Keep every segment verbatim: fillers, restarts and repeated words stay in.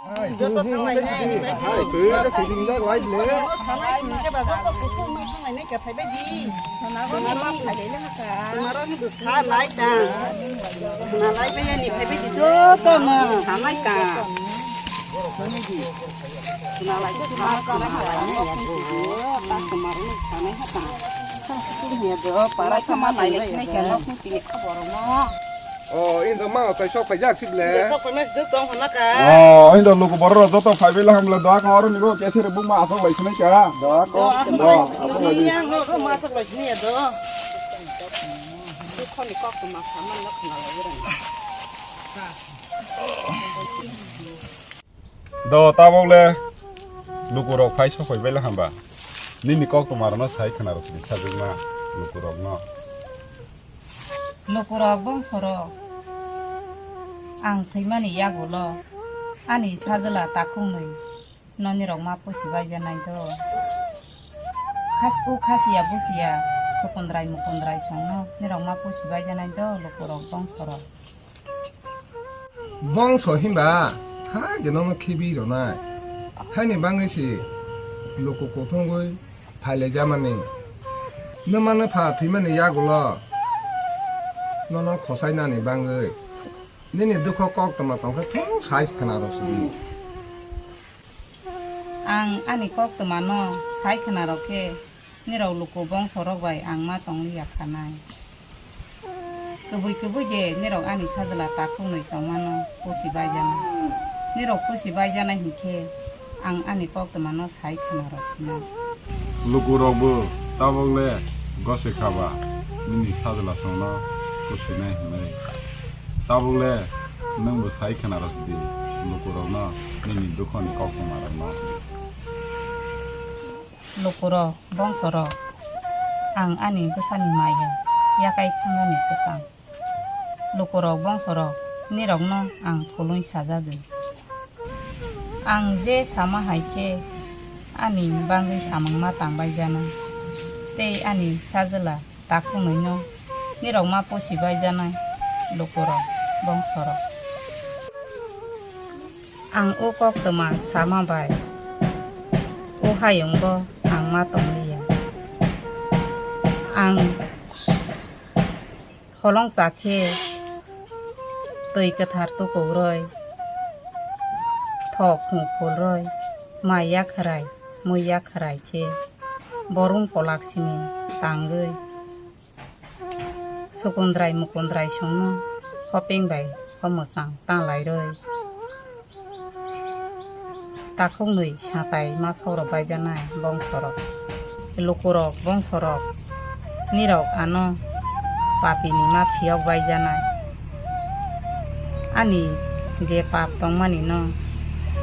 Para sama lai lai sinai kha nok ni tini kha borok no. O, indo ma tai sok paijak sibile. Sok paijak sibile tong hona ka. O, indo luku borok rok joto phaibai laham le doa kong oro nigo kesere buma asok lai sinai kha. Doa kong, doa, asok lai. Yang no ma asok lai sinai ya do. Dukho ni kok to ma saman no khna lai ran. Do tabok le lukurok phai sok phaibai le hamba. Nini kok tuma rokno sai khna rw sidi sajwkma lukurokno. Lukurok bongsorok ang thwimani yagulo ani sajwla takhuknwi no nirok ma pusi baijanai do. Khas-, o khasiya busiya sukundrai mukundrai songno nirok ma pusi baijanai do lukurok bongsorok. Bongso hinba hai je nono khibi ronai. Haini bangwi si luku kuthungwi phailai jamani. Nwmano pha thwimani yagulo nono khosai nani bangwi. Nini dukho kok toma tongkhe thung sai khna rw sidi. Ang ani kok toma no sai khna rw khe, nirok luku bongso rok bai ang ma tong liya kha nai. Kubui kubui je nirok ani sajwla takhuknwi tongmano pusi baijanai. Nirok pusi baijanai hinkhe ang ani kok toma no sai khna rw sino. Lukurok bo tabok le gose kha ba nini sajwla songno pusinai hinwi. Tabuk le nwng bo sai khna rw sidi, lukurokno nini dukhoni koktwma rokno. Lukurok, bongsorok, ang ani bwsani maya yakai thangmani swkang. Lukurok, bongsorok, nirokno ang phulwi sajagwi. Ang je sama hai khe ani bangwi samung ma tangbai jana, tei ani sajwla takhuknwino nirok ma pusi baijanai lukurok, bongsorok. Ang o koktwma sama bai o hayungo ang ma tongliya. Ang holong cha khe twi kwthar tukukrwi, thok hung phulrwi, mai yakhrai, mui yakhrai khe borung kolak sini tangwi. Sukundrai mukundrai songno hopeng bai hopmwsang tanglai rwi. Takhuknwi satai ma sokrok baijaknai bongsorok. Lukurok bongsorok nirok ano papini ma phiyok baijaknai. Ani je pap tongmani no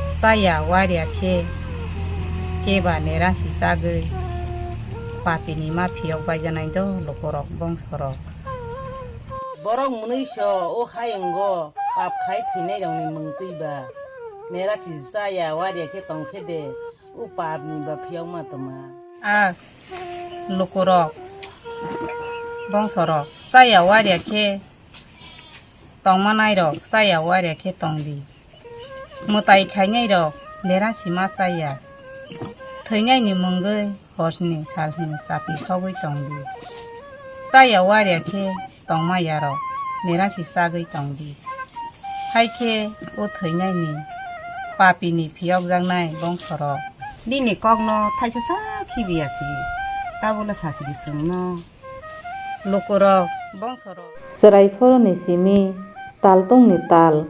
chaya waria khe keba nerasi chagwi papini ma phiyok baijaknai do lukurok bongsorok. Borok mwnwi so o hayungo pap khai thwinairokni mwng twi ba nerasi chaya waria khe tong khe de o papni ba phiyokma tongma. A lukurok bongsorok chaya waria khe tongmanairok chaya waria khe tong di. Mwtai khainairok nerasi ma chaya. Thwinaini mungwi horsni salsni chati sogwi tong di. Chaya waria khe tongma yarok nerasi chagwi tong di. Hai khe o thwinaini papini phiyokjaknai bongsorok. Nini kokno thaisa sa khibiya si, tabole sasidi chwngno. Lukurok, bongsorok. Chwrai phoroni simi taltungni tal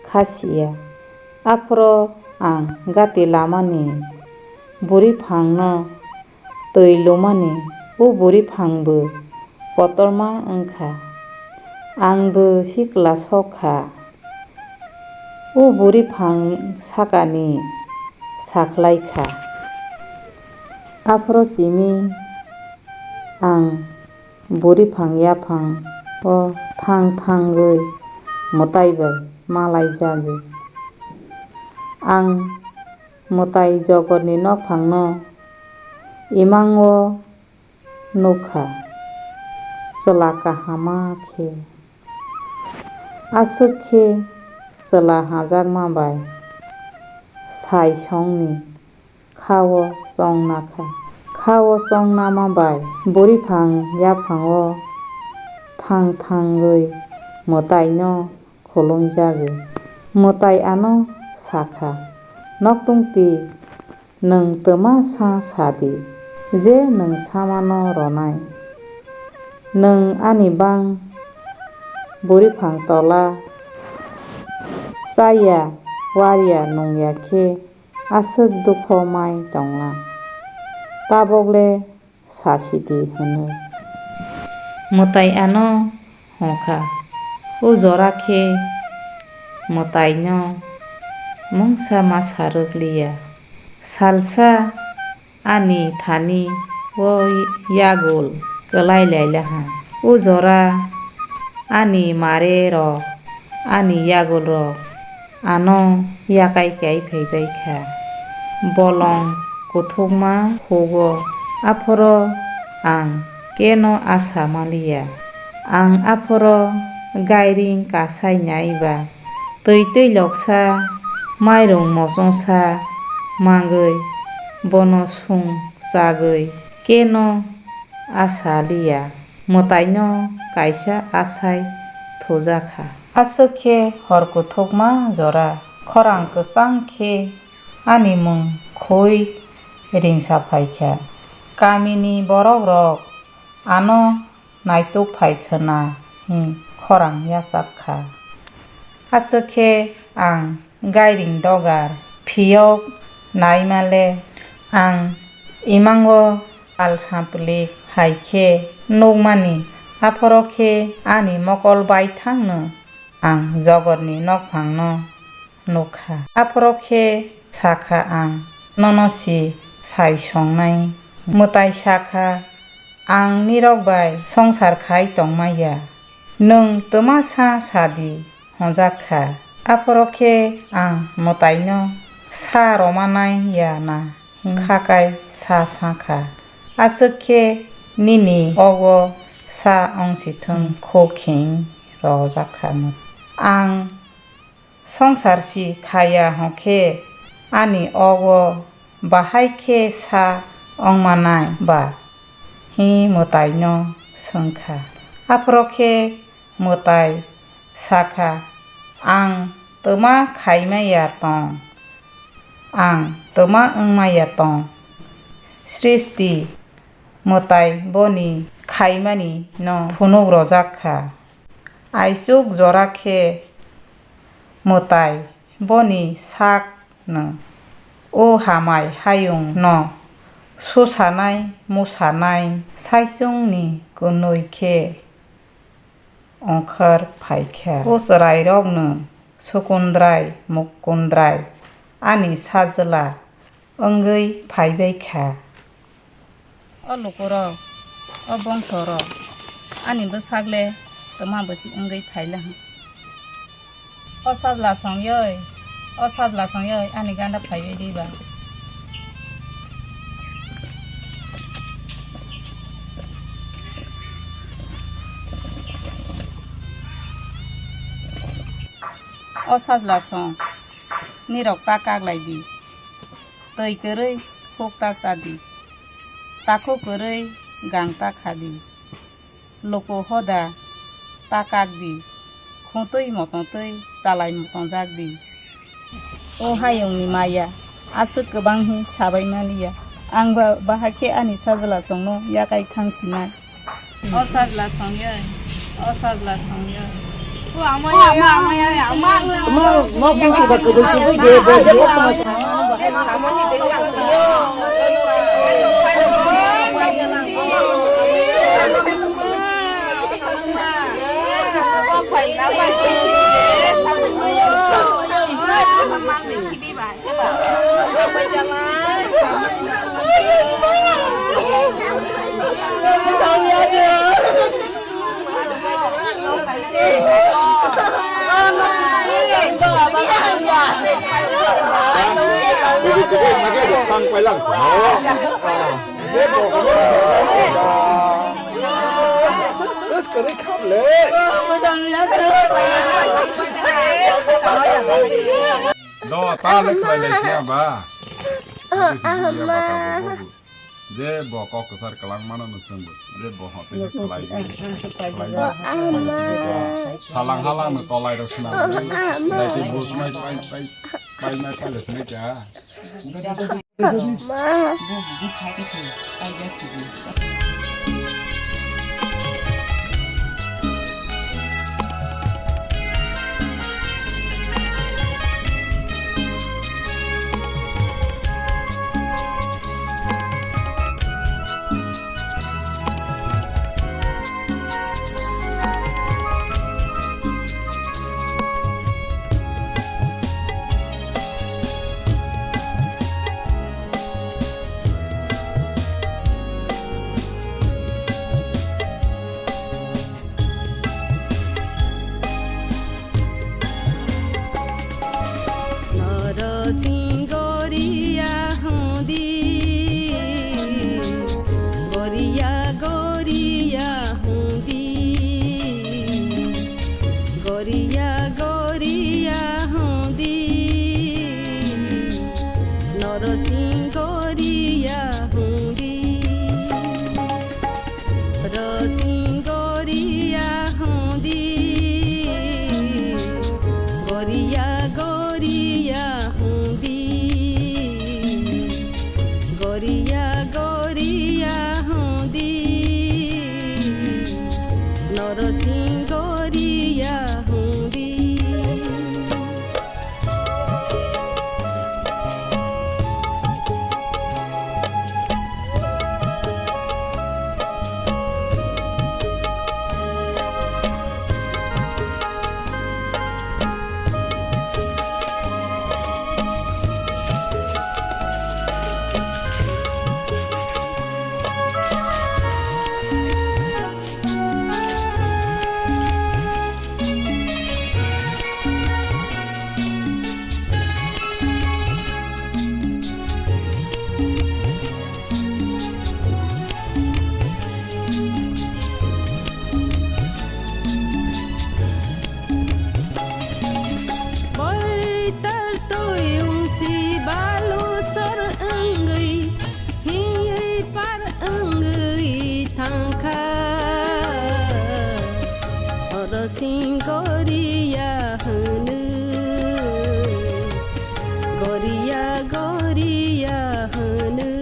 kha siya. Aphoro ang gati lamani buri phangno twi lumani o buri phangbo kotorma wngkha. Angbo sikla sokha. O buri phang sakani sakhlai kha. Aphoro simi ang buri phang yaphang o thang thangwi mwtai bai malai jagwi. Ang mwtai jogotni nokphangno imang o nukha, chwla kahama khe. Aswk khe chwla hajakma bai sai songni kha-o chongna kha. Kha-o chongnama bai bwrwiphang yaphango thang thangwi mwtaino khulumjagwi. Mwtai ano sakha, "Noktungtwi, nwng twma sa sadi, je nwng samano rwnai. Nwng ani bang bwrwiphang tola chaya, warya, nungya khe aswk dukho mai tongla. Tabukle sasidi," hwnwi mwtai ano hwnkha. O jora khe mwtaino mungsa ma sa rwk liya. Salsa ani thani o yagul kwlai lai laha. O jora ani mare rok, ani yagul rok ano yakai kai phaibai kha. Bolong kuthukma hugo, aphoro ang keno asa maliya. Ang aphoro gairing kasai naiba, twi twi loksa, mairung mochongsa mangwi bono sung chagwi keno asa liya. Mwtaino kaisa asai thujakha. Aswk khe hor kuthukma jora, khorang kwchang khe ani mung khui ringsa phaikha. Kamini borokrok ano naituk phai khwna hwn khorang yachak kha. Aswk khe ang gairing dogar phiyok naima le, ang imango al samplik hai khe nukmani, aphoro khe ani mokol baithangno ang jogorni nokphangno nukha. Aphoro khe sakha ang, "Nono si sai songnai." Mwtai sakha, "Ang nirok bai songsar khai tongmaya. Nwng twma sa sadi," hwnjak kha. Aphoro khe ang mwtaino sa romanai ya na hwn khakai sa sakha. Aswk khe nini ogo sa wng si thung, kho kheng rojak kha. Ang songsar si khaya hwnkhe ani ogo bahai khe sa wngmanai ba? Hwn mwtaino swngkha. Aphoro khe mwtai sakha, "Ang twma khaimaya tong, ang twma wngmaya tong." Srishti mwtai boni khaimani no phunuk rojak kha. Aichuk jora khe mwtai boni sak no o hamai hayung no susanai musanai saichung ni kwnwi khe ongkhor phaikha. O chwrairokno sukundrai mukundrai ani sajla wngwi phaibai kha. O lukurok, o bongsorok ani bwsakle twma bwswk wngwi phaila hwn. O sajla songyoi, o sajla songyoi ani ganda phaiwi diba. O sajla song, nirok ta kaklai di. Twi kwrwi huk ta cha di. Takhuk kwrwi gang ta kha di. Loko hoda ta kak di, khutwi mototwi chalai motongjak di. O hayungni maya aswk kwbang hwn sabai maliya. Ang ba bahai khe ani sajla songno yakai thang sinai. O sajla songyoi, o sajla songyoi. Do, ta le khlai lai siya ba. Ama. Je bo kok kwchar kwlang mano no chwng bo. Je bo hote je khlai. Khlai. Ama. Salang halang no tolai rok sna. Ama. Dai te bus mai pai pai pai mai pai le sna kya. Ama. Noro ching goria hundi, goria goria hundi, goria goria hundi, noro ching goria hundi. Rosing goria hundi, goria goria hundi, goria goria hundi, norosing goria hundi. Boital twi wngsi balu sor wngwi, hiywi par wngwi thangkha. Oro sing goria hwnwi, goria goria hwnwi.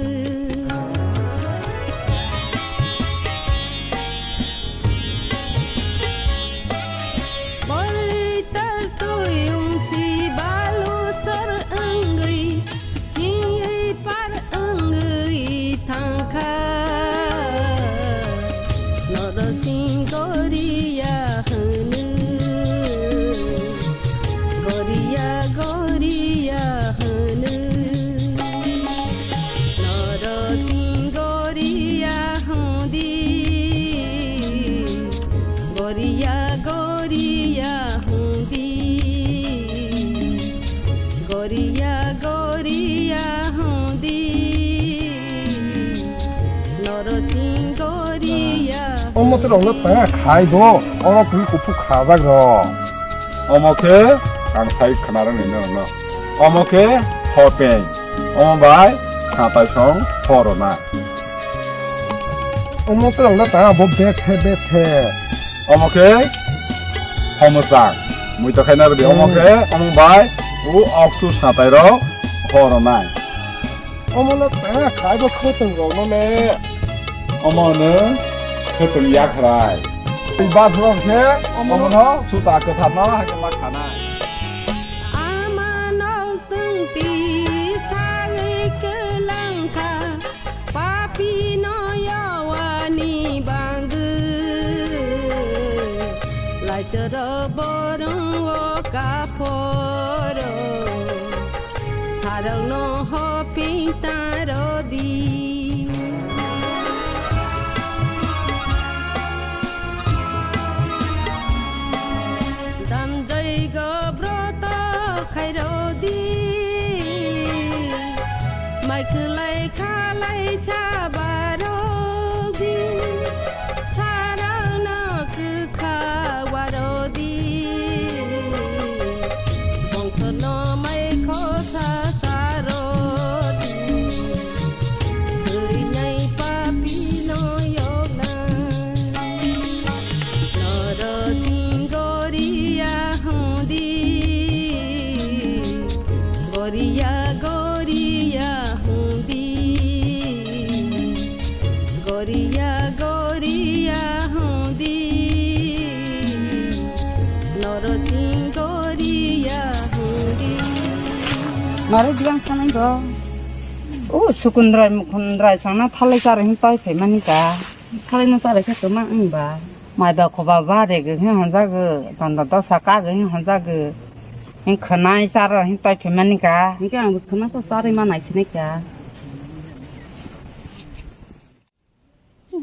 Boital twi wngsi balu sor wngwi, hiywi par wngwi thangkha. Norosing goria hwnwi, goria goria hwnwi. Norosing goria hundi, goria goria hundi, goria goria hundi, norosing goria. Omo tei rok no tanga khai do, oro twi kuphuk khajak rok. Omo khe ang sai khna rwni norok no. Omo khe hopeng. Omo bai khatai song phoro na. Omo kwrwng na ta abo bethe bethe. Omo khe homosa. Mui to khaina rwdi omo khe omo bai u oktu satai rok phoro nai. Omo no ta khaibo khotong rok no le. Omo no khotong yakhrai. Tei bathroom khe omo no suta kwthar no hakhe ma khanai. Ama nok tungti sagwi kwlangkha, papi no yawani bangwi. Laichoro borong o kaphoro, sarong no hoping taro di. Damjoi go broto khairodi, mai kwlai khalai chabarodi, sarano kwkha warodi, bongsono mai kho Goria goria hundi, goria goria hundi, norosing goria hundi. Nare diang sanai do. O sukundrai mukundrai sana thalai chara hin tai phai mani ka. Thalai no chara khe toma wng ba. Mai ba khoba ba rege hin honjago, danda dosa kago hin honjago. Hin khwnai chara hin tai phai mani ka. Hinkhe ang bo khwna to charwi ma nai sinai kha.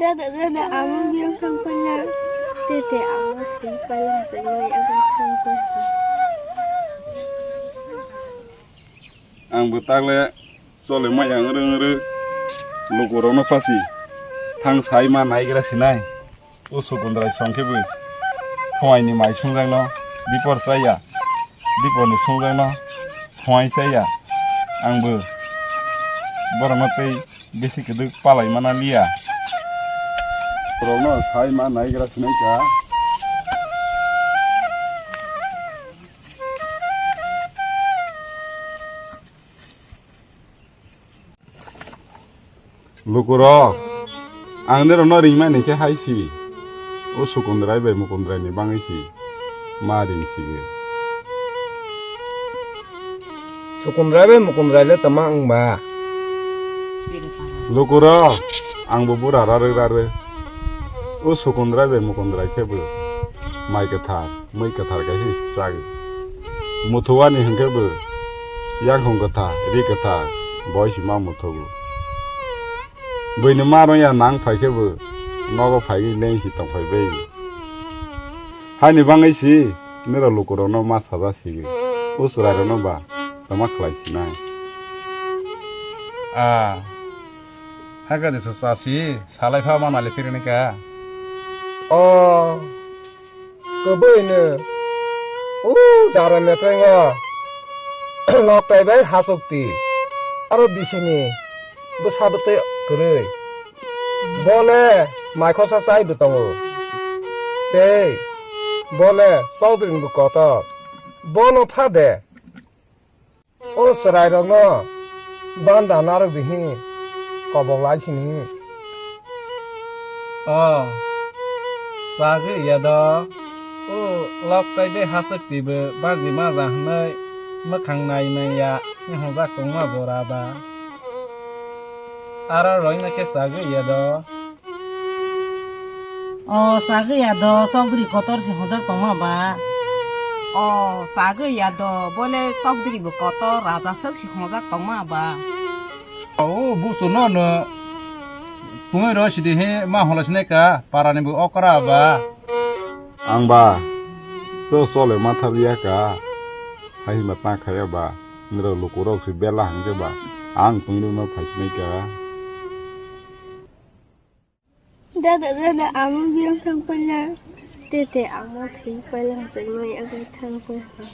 Dada, dada, amo biyang thang paina. Tete, amo thwi paina, chai mai abo thang paina. Ang bo takle chole maya wngre wngre lukurokno phasi thang sai ma naigra sinai. O sukundrai song khe bo phuaini mai sungjakno dipor chaya, diporni sungjakno phuai chaya. Ang bo borokno tei bisi kwdwk palai mana liya. Borokno sai ma naigra sinai kha. Lukurok, ang nirokno ringmani khe hai si, o sukundrai bai mukundrai ni bangwi si ma ring si. Sukundrai bai mukundrai le tama wng ba? Lukurok, ang bo bura rarwi rarwi. O sukundrai bai mukundrai khe bo mai kwthar, mui kwthar khe si chagwi. Muthuani hinkhe bo yangkhong kwthar, ri kwthar, boi si ma muthugo. Buini ma rwngya nang phai khe bo nogo phaiwi leng si tong phai bai. Haini bangwi si nirok lukurokno ma saja sigi. O chwrairokno ba tama khlai sinai. Ah, hakhe disa chasi salai pha ma nali phirni ka. O. Kwbwino o jara metrengo loktai bai hachukti, aro bisini bwsa bwtwi kwrwi. Bo le maikhosa chai bo tongo, tei bo le Chaudhary ni bo kotor. Bono pha de. O chwrairokno banda narwk di hwnwi kobok lai sini. O, chagwi ya do. O, lok tai be hachwk twibo baji maja hwnwi mwkhang nai nai ya hinhojak tongma jora ba. Aro roina khe chagwi ya do. O, chagwi ya do, chokdri kotor se hwnjak tongma ba? O, chagwi ya do, bole chokdri bo kotor, raja swk se hwnjak tongma ba? O, busu no no, tungwi ro sidi he ma hola sinai ka, para ni bo okra ba? Ang ba, so sole ma thap ya ka, hai ma ta khaya ba, niro lukurok se bela hangke ba, ang tungwi no phai sinai ka. Dada, dada, amo biyang thang paila. Tete, amo thwi paila, chai mai abo thang paila.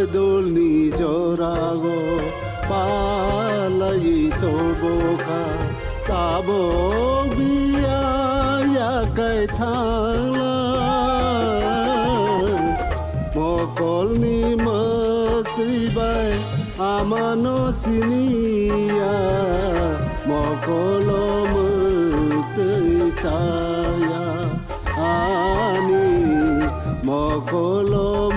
Dolni jorago palai tobokha, tabok biya yakai thangla. Mokolni mwktwi bai amano siniya, mokolo mwktwi chaya. Ani mokolo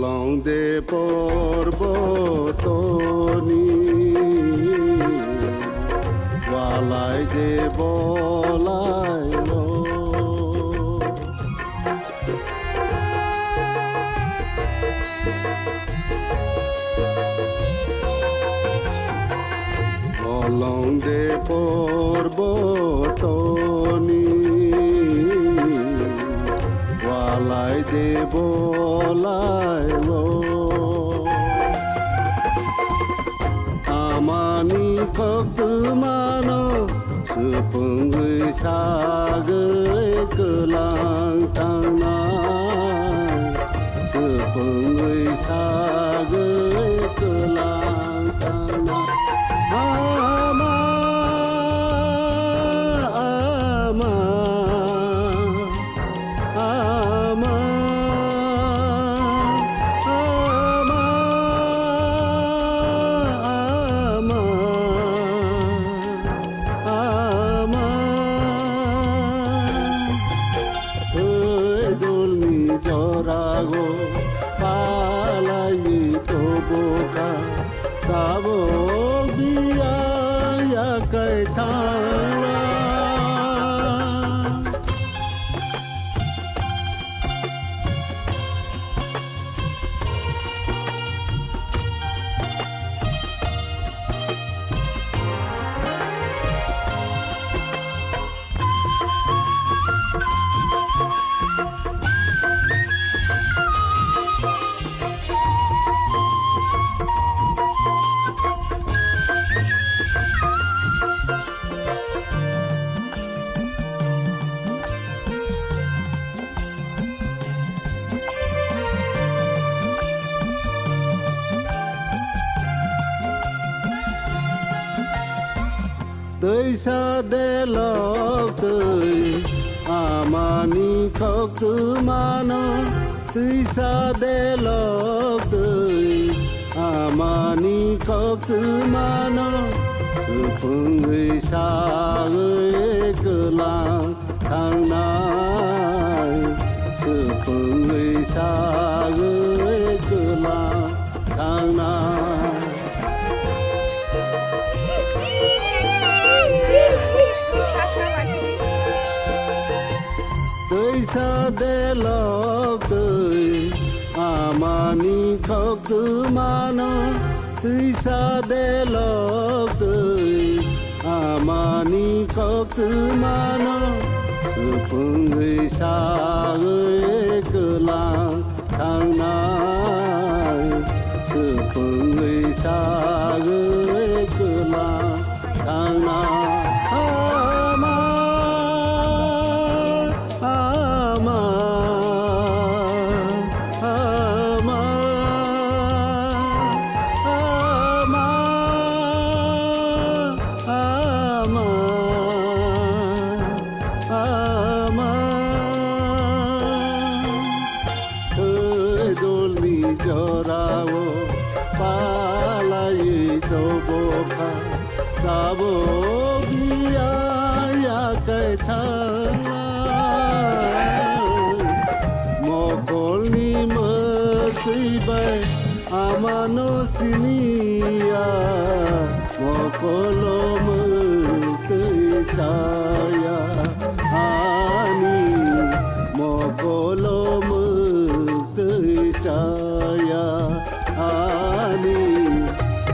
Long de porbotoni walai de bolaio. Bolong de porbotoni walai de bolaio. Amani koktwmano swpwngwi sagwi kwlang tangnai, swpwngwi sagwi kwlang tangnai. Ama, ama. Ama, ama, ama, ama. Twi dolni jorago palaiwi tobokha. Tabok biyang yakai thangla. Twisa de lok twi amani koktwmano, twisa de lok twi amani koktwmano, swpwngwi sagwi kwlang thangnai, swpwngwi sagwi kwlang thangnai. Twisa de lok twi amani koktwmano, twisa de lok twi amani koktwmano, swpwngwi sagwi kwlang thangnai, swpwngwi sagwi kwlang thangnai. Ama, ama, ama, ama, ama, ama. Twi dolni jorao palaiwi tobokha, tabok biyang yakai thangla. Mokolni mwtwi bai amano siniya, mokolo mwtwi chaya. Ani mokolo mwktwi chaya, ani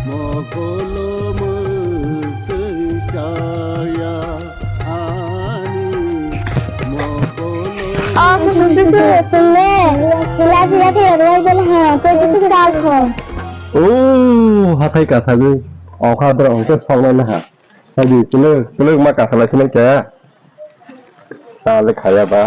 mokolo mwktwi chaya, ani mokolo. O, kuchuk kuchuk, tunle, sila sila khe rwai bele ha, tei kuchuk dal kho. O, hathai kasagwi, okha dra ongke songnai naha. Haidi, tunle, tunle ma kasalai sinai kya? Ta le khaya ba.